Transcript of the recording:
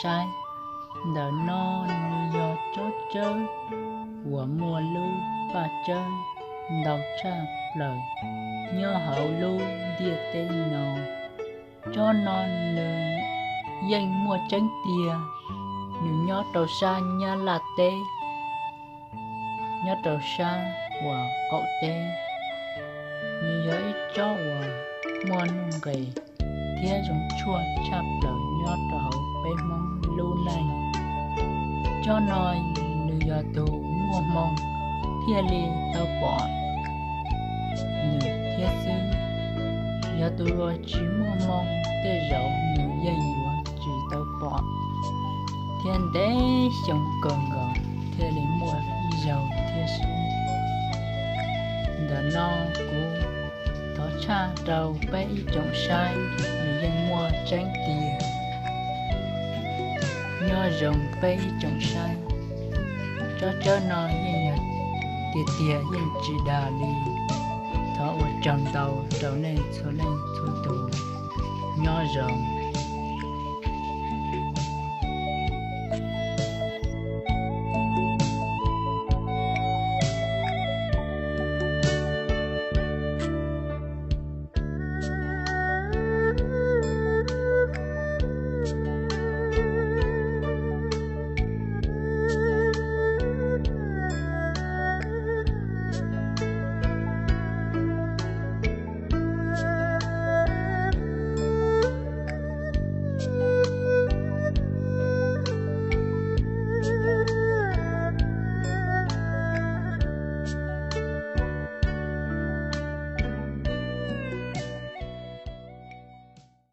saib. Ntawm no nws yog tsob tsawb uas muaj lub paj tsawb ntau tshaj plaws nyob hauv lub ntiaj teb no. Tsob no nws yeej muaj tseeb tiag, nws nyob rau sab Nyab Laj teb, nyob rau sab uas qaum teb. Nws yog ib tsob uas muaj nuj nqis thiab zoo tshuaj tshaj plaws nyob rau hauv peb Hmoob lub neej. Tsob no nws yog tus muaj hmoo thiaj li tau pom nws thiab xwb. Yog tus uas tsis muaj hmoo tej zaum nws yeej yuav tsis tau pom thiab ntev xyoo kawg nkaus thiaj li muaj ib zaug thiab xwb. Ntawm no kuv thov tshaj rau peb ib tsoom saib, nws yeej muaj tseeb tiag. Nyob zoo peb ib tsoom saib, tsob tsawb no yeej yog tiag tiag yeej tsis dag li. Thov ua tsaug ntau rau nej txhua leej txhua tus. Nyob zoo.